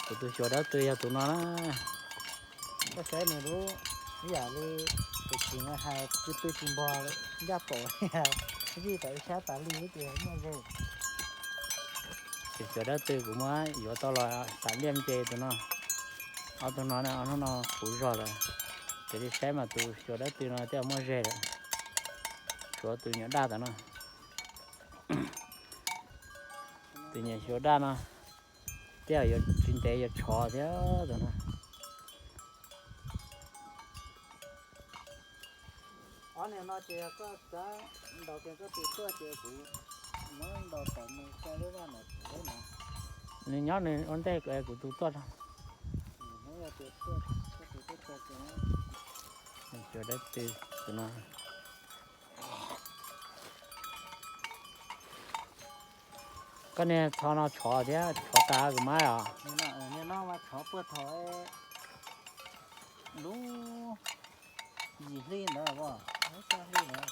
Kuv tus xyuas dawb tw yog tus no na. Koj saib nws lub, ib yam li tus txiv hais tw tw tsis npog ncaj pom, zij tau ib sab tas li ces muaj ze. Tus xyuas dawb tw kuv muab yuav tau los xav liaj nce tus no. Ob tug no, ob hnub no puv zog lawm. Ces li saib mas tus xyuas dawb tw no tej zaum muaj ze lawm. Tshuav tus nyuam daj tom no. Tus nyuam xyuas daj no tej zaum yuav tsis ntev yuav tshov thiab tus no. Ob niag no ces yog koj xav ntaus kiag koj tus tuaj ces kuv muab ntaus tom mus rau lub vaj no. Nws nyob nws ua ntej kuv tus tuaj. Xyuas dawb tw tus no. Koj niag txho no tshov thiab tshov tas kuv mab os. Niag no mas tshov puag thaum lub yim hli ntawd, lub xya hli ntawd.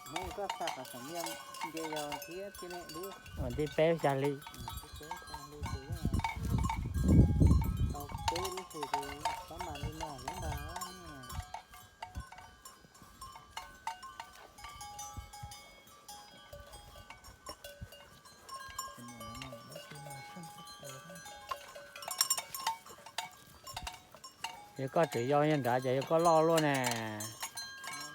Hnub koj xa qhov xeem Liaj nce yog thib tib ne lub, ua ntej peb xya hli. Tau peb lub hlis ces pab mas li no xwb ntag. Yog koj tseem yau nyob nrad ces yog koj loj luaj ne.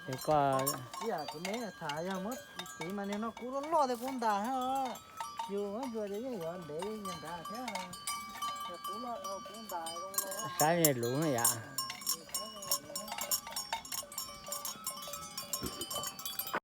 Yog koj, ib yam kuv me tham yog muab piv mas niag no kub loj loj thiab kub ntas thiab. Yus muab ntsuas ces yeej yuav ntev nyob nrad thiab. Yog kub loj dhau kub ntas zoo no. Saib me luv no yom.